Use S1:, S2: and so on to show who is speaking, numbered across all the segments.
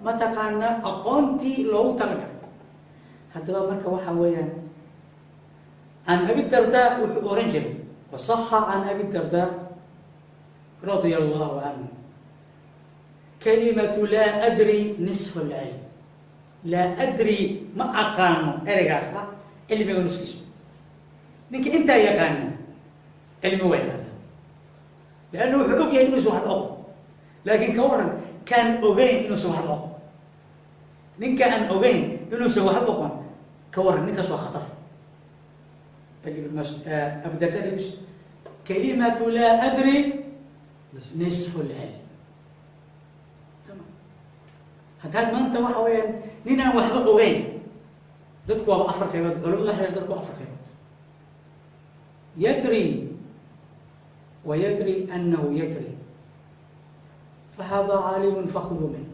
S1: Mataqaanaa aqoontii loogu talagalay. Haddaba marka waxa weeyaan, can Abi Darda wuxuu oran jiray, wasaxa can Abi Darda radia Allahu canhu, kalimatu laa adri nisf alcilm. Laa adri, ma aqaano, ereygaas ah cilmiga nuskiisu. Ninka intaa yaqaana cilmi waa yaqaana, leanna wuxuu og yahay inuusan waxba oqon. Laakiin ka waran kaan ogeyn inuusan waxba oqon? Ninka aan ogeyn inuusan waxba oqon, ka waran? Ninkaas waa khatar. Bal Ibn Abu Darda dhegeyso: kalimatu laa adri nisfu lcilm. Tamam. Haddaad maanta waxa weeyaan nin aan waxba ogeyn, dadku waaba afar qaybood. Culamadu waxay leeyihin dadku waa afar qaybood: yadri wa yadri anahu yadri, fahada caalimun fakhuduu min.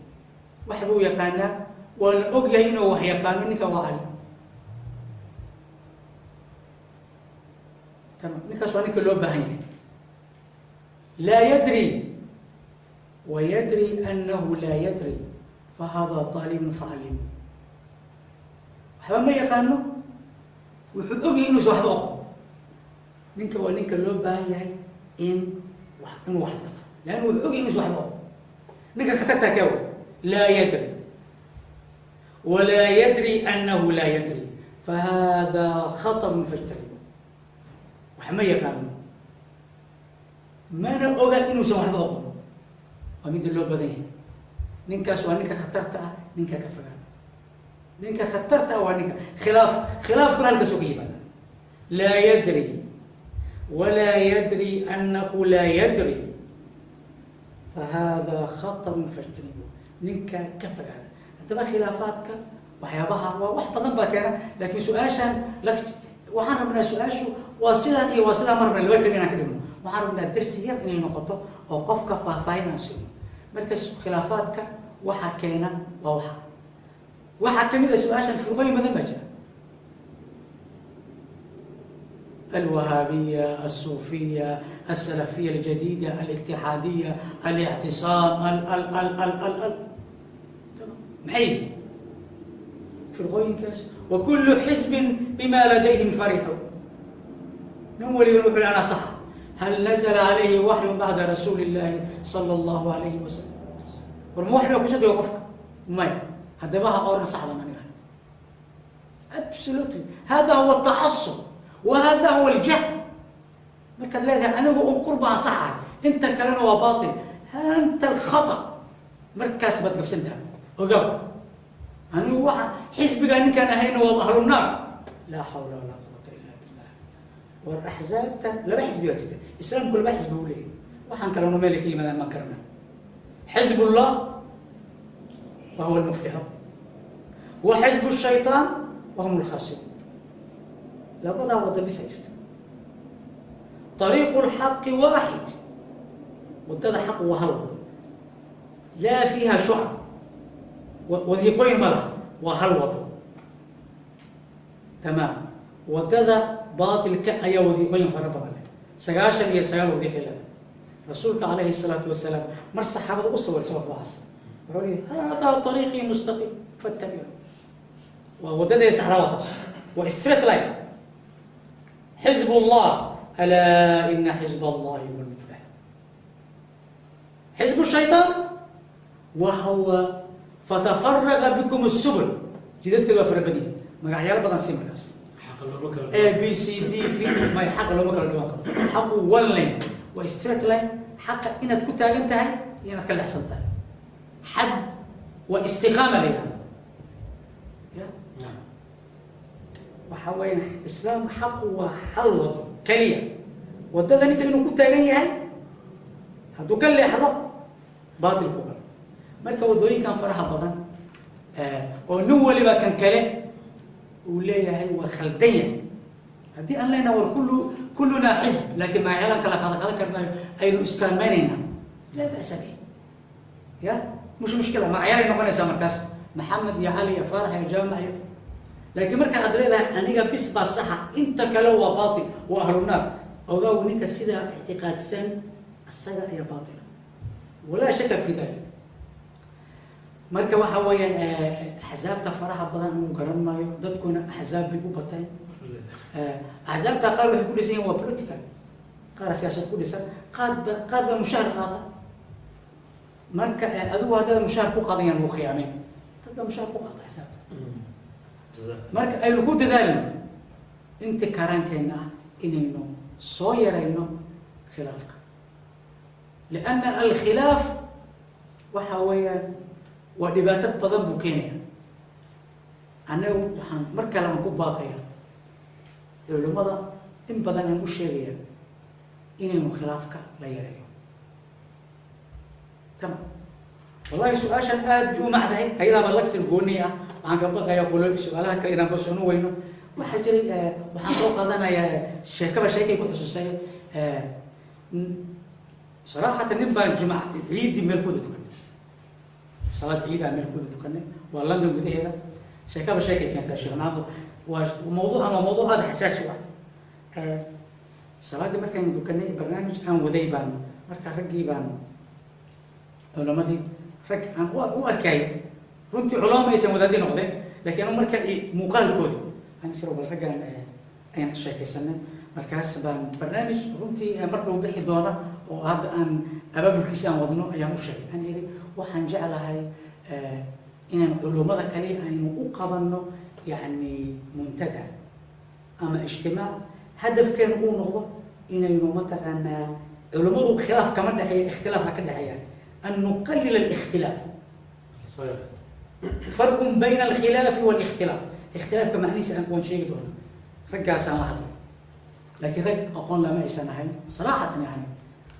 S1: Wax buu yaqaanaa, waana og yahay inuu wax yaqaano, ninkan waa caalim. Tamam, ninkaas waa ninka loo baahan yahay. Laa yadri wa yadri anahu laa yadri, fahada aalibun facallimu. Waxba ma yaqaano, wuxuu og yahay inuusan waxba oqon. Ninka waa ninka loo baahan yahay in inuu wax barto, leanna wuxuu og yahay inuusan waxba oqon. Ninka khatartaa kaa wey: laa yadri walaa yadri anahu laa yadri, fahada khatarun fajtanibu. Wax ma yaqaano, mana oga inuusan waxba oqon, waa midda loo badan yahay. Ninkaas waa ninka khatarta ah, ninka ka fogaada. Ninka khatarta ah waa ninka khilaaf, khilaafkuna halkaasoo ka yimaada: laa yadri walaa yadri anahu laa yadri, fahada khatarun fajtanibu. Ninka ka fogaada. Haddaba khilaafaadka waxyaabaha waa wax badan baa keena, laakiin su-aashan waxaan rabnaa, su-aashu waa sidaan iyo waa sidaan, ma rabna laba tag inaan ka dhigno. Waxaan rabnaa darsi yar inay noqoto oo qofka faahfaahin aan siino. Marka khilaafaadka waxa keena waa waxaa kamid a su-aashan. Firqooyin badan baa jira: alwahaabiya, alsuufiya, alsalafiya aljadida, alitixaadiya, alictisaam, al al al al al al. Maxay yihiin firqooyinkaas? Wa kulu xisbin bima ladayhim farixu. Nin waliba wuxu yhi anaa saxa. Hal nazla calayhi waxyun bacda rasuuli illahi sala allahu alayhi wasalam? War ma wax baa kusoo dego qofka? Maya. Haddaba ha oran sax baan aniga. Absolutely, hada huwa atacasub wa hada huwa aljahl. Markaad leedahay anigu un qur baan saxahay, inta kalena waa batil, anta alkhata, markaas baad gabsan tahay. Ogaw, anigu waxa xisbigaa ninkaan ahayna waa ahlunaar. Laa xawla walaa quwata illa billah. War axzaabta laba xisbi baa jirta. Islaamku laba xisbi u leeyahy, waxaan kalena meel ay ka yimaadaan maan karana. Xizb ullah wa huwa almuflixuun, wa xizb shayطaan wa hum alkhasiruun. Labadaa wada bisa jirta. طariiqu lxaqi waaxid, wadada xaqu waa hal wado, laa fiiha shucab, wadiiqooyin ma laha, waa hal wado. Tamaam. Wadada baatilka ayaa wadiiqooyin fara badan leh, 99 wadiiqay leedahay. Rasuulka calayhi الsalaatu wasalaam mar saxaabada u sawirsa wax waxaas, wuxuu leeyahy: hada طariiqii mustaqiim fattabicu. Waa wadadeeda saxda, waa taas, waa straight line. Xizb ullah, alaa ina xizb allahi hum lmuflixuun. Xizb shayطaan wahuwa fatafaraqa bikum الsubul, jidadkeedu waa fara badan yihin, magacyaalo badan sii markaas.
S2: Xaqa looma kala
S1: A B C D V. May, xaqa looma kala dhiwan karo. Xaqu one line, waa straight line. Xaqa inaad ku taagan tahay iyo inaad ka leexsan tahay, xad waa istiqaama la yihahda ya. Waxa weya islaam xaqu waa hal wado keliya. Wadada ninka inuu ku taagan yahay, hadduu ka leexdo baatil ku galo. Marka waddooyinkan faraha badan oo nin waliba kan kale uu leeyahay waa khaldan yahay, haddii aan leenahay war kullunaa xizb, laakiin magacyadan kala qaada qadan karnayo, aynu iskaalmeynayna, laa ba'sa bih, ya mush mushkila. Magacyaalay noqonaysaa markaas, Maxamed iyo Cali iyo Faarax iyo Jaamac iyo. Laakiin marka aad leedahay aniga bis baa saxa, inta kale waa batil, waa ahlunaar, ogaaw ninka sidaa ictiqaadsan asaga ayaa batila, walaa shaka fi dalik. Marka waxa weeyaan axsaabta faraha badan uu garan maayo, dadkuna axsaab bay u bateen. Axsaabta qaar waxay ku dhisan yihin waa political, qaar siyaasad ku dhisan, qaar baa mushaar qaata. Marka adigu haddaad mushaar ku qaadayaan lagu khiyaameen, dad baa mushaar ku qaata axsaabta. Marka aynu ku dadaalno inta karaankeenna ah inaynu soo yarayno khilaafka, lianna alkhilaaf waxa weeyaan waa dhibaato badan buu keenaya. Annagu waxaan mar kale aan ku baaqaya culimada, in badan aan u sheegaya inaynu khilaafka la yareeyo. Tamam. Wallahi su-aashan aad bay u macdahay, ayadaaba lecture gooni ah. Waxaan ka baqayaa qolo su-aalaha kale inaan basocon weyno. Waxaa jiray, waxaan soo qaadanayaa sheekaba sheekay ku xusuusay. Saraxatan, nin baan jumca ciiddii meel ku wada tukanay, salaad ciidaa meel ku wada tukanay, waa London gudaheeda. Sheekaba sheekay keentaa. Sheekh Maxamed, waa mawduucan, waa mawduuc aada xasaasi u ah. Salaaddii markaynu tukanay, barnaamij aan waday baan marka raggii baan culamadii, rag aan u arkay runtii culamo ma aysan wadaadi noqdeen, laakiin anu marka muuqaalkoodi aan isra bal raggaan ayaan sheekaysanay. Markaas baan barnaamij runtii mar dhow bixi doona oo hadda aan abaabulkiisa aan wadno ayaan u sheegay. Aan iri, waxaan jeclahay inaan culummada kale aynu u qabanno yani muntada ama ijtimaac, hadafkeenu uu noqdo inaynu mataqaanaa culummadu khilaaf kama dhexeeya, ikhtilaaf ha ka dhexeeya, an nuqalil alikhtilaaf. Farqu bayna alkhilaafi walikhtilaaf. Ikhtilaafka macnihiisa aan waan sheegi doonaa. Raggaasaan la hadlay, laakiin rag aqoon lama aysan ahayn saraxatan. Yani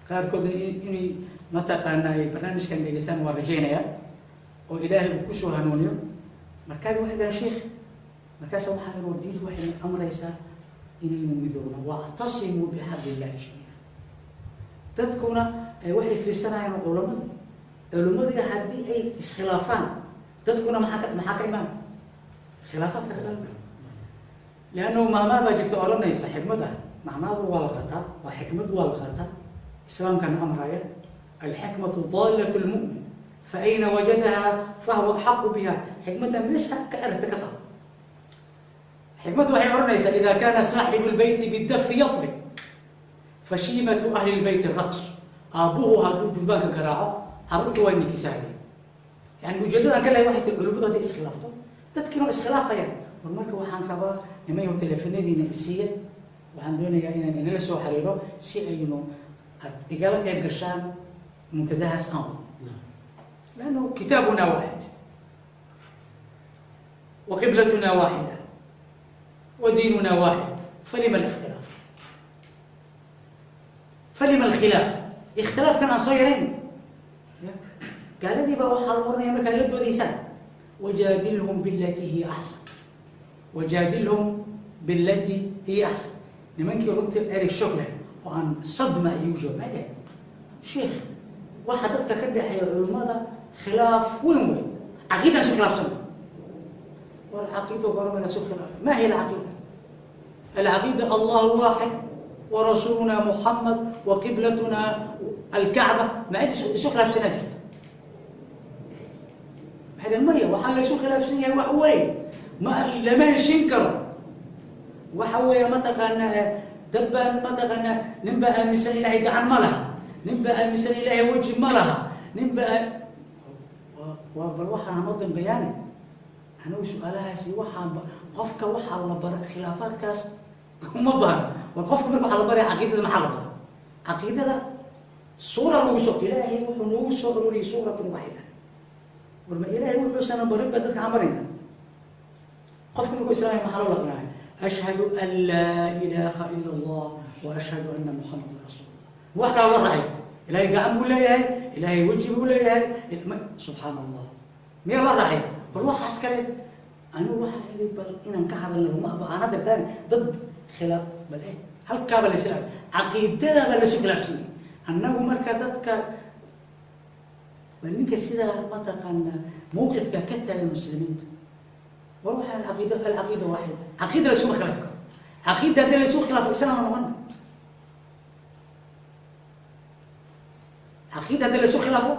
S1: qaarkood inay mataqaana ay barnaamijkan dhegeystaan waan rajaynayaa oo Ilaahay uu kusoo hanuuniyo. Markaa waxay dhahan, sheikh, markaasa waxaan iri, war diintu waxay amraysaa inaynu midoobno, wactasimuu bixabli illahi jamiica. Dadkuna waxay fiirsanayaan culamada. Culimadii haddii ay iskhilaafaan, dadkuna maxaa ka imaanay? Khilaafaadka ka dhalanaya. Liannahu mahmaa baa jirta odhanaysa, xikmad ah, macnaadu waa la qaataa, waa xikmad, waa la qaataa, islaamkana amraya: alxikmatu daalat lmu'min, fa ayna wajadaha fahuwa axaqu biha. Xikmadda meesha ka aragta ka qaado. Xikmaddu waxay odhanaysaa: ida kana saaxibu lbeyti bidafi yadrib, fashiimatu ahli lbeyti raqs. Aabbuhu hadduu durbaanka garaaco, carruurta waa ninkisaagay. Yani ujeeddadaan ka lehay waxay tahay, culimadu hadday iskhilaafto, dadkiina waa iskhilaafayaan. War marka waxaan rabaa, nimanyahu, teleefanadiina isiiya, waxaan doonayaa inaan inala soo xiriiro si aynu ad igala qayb gashaan muntadahaas aan wado, lannu kitaabuna waaxid wa qiblatuna waaxida wa diinuna waaxid. Falima alikhtilaaf? Falima alkhilaaf? Ikhtilaafkan aan soo yarayn. Gaaladii baa waxaa la oranaya markaad la doodaysaan, wajaadilhum bilatii hiya axsan, wajaadilhum bilatii hiya axsan. Nimankii runtii erey shoog leh oo aan sadma iigu jawaab maxay dhahay: sheikh, waxa dadka ka dhexeeya culimmada khilaaf weyn wey, caqiidan isu khilaafsan. War caqiida gorama isu khilaafay? Ma hiya alcaqiida? Alcaqiida allahu waaxid warasuuluna Muxamed wa qiblatuna alkacba. Ma cid isu khilaafsanaa jirta? Maxay dhahen, maya, waxaa la isu khilaafsan yahay wax weyn, ma lama heshin karo. Waxa weeye mataqaanaa dad baa mataqaanaa nin baa aaminsan Ilaahay gacan ma laha, nin baa aaminsan Ilaahay weji ma laha, nin baa waa. Bal waxaan hanoo dambeeyaane, anigu su-aalahaasi waxaan qofka waxaa la bara khilaafaadkaas uma baahna. War qofka marka waxaa la baraya caqiidada, maxaa la bara? Caqiidada suura lagu soo, Ilaahay wuxuu noogu soo arooriyey suuratun waaxida. War ma Ilaahay wuxuusana barin ba dadka aan barayna? Qofka markuu islaamaya maxaa loo laqinaya? Ashhadu an laa ilaaha ila allah wa ashhadu ana muxamadan rasuulullah. Ma wax kala loo raacay? Ilahay gacan buu leeyahay, Ilaahay weji buu leeyahay, subxaana allah, miyaa loo raacay? Bal waxaas kale anigu waxaa iri, bal inaan ka hadalna lama aan hadirtaan dad khilaaf. Bal halkaaba la isla caqiidadaba lasu khilaafsanyay. Annagu marka dadka, bal ninka sidaa mataqaanaa mawqifka ka taagan muslimiinta, war waxaa caqiida, alcaqiida waaxida, caqiida laysuma khilaaf karo. Caqiida haddii laysu khilaafo, islaam noqon. Caqiida haddii laysu khilaafo